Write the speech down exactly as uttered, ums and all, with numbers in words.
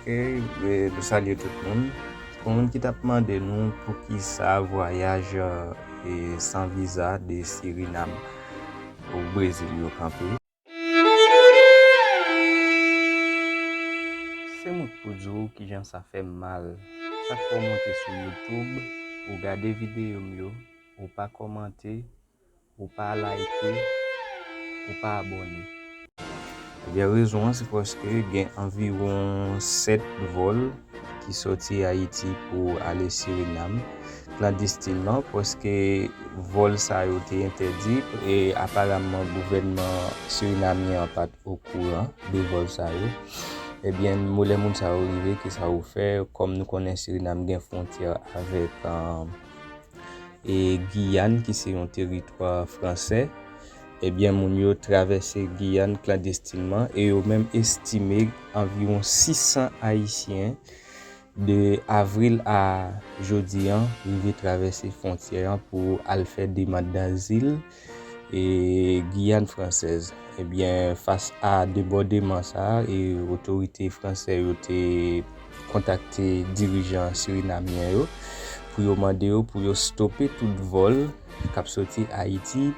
Ok, e, nou salye tout moun. Pou moun ki t ap mande nou poukisa vwayaj, e, san viza de Sirinam o Brezil yo kanpe. Se mwen k pou di w kijan sa fè m mal. Chak fwa w monte sou YouTube, ou gade videyo m yo, ou pa kòmante, ou pa like, ou pa abòne. Ebyen, rezon an se paske gen anviwon sèt vòl ki soti Ayiti pou ale Sirinam klandestinman, paske vòl sa yo te entèdi, e aparamman gouvènman sirinamyen an pa t okouran de vòl sa yo. Ebyen, mo-, lè moun sa yo rive, kisa yo fè? Kòm nou konnen Sirinam gen fwontyè avèk, ah, e Giyàn, ki se yon teritwa fransè, ebyen, moun yo travèse Giyàn klandestinman e yo menm estime anviwon sis san Ayisyen de avril a jodi an rive travèse fwontyè an pou al fè demann dazil e Giyàn fransèz. Ebyen, fas a debòdeman sa a, e otorite fransè yo te kontakte dirijan sirinamyen yo pou yo mande yo pou yo stope tout vòl k ap soti Ayiti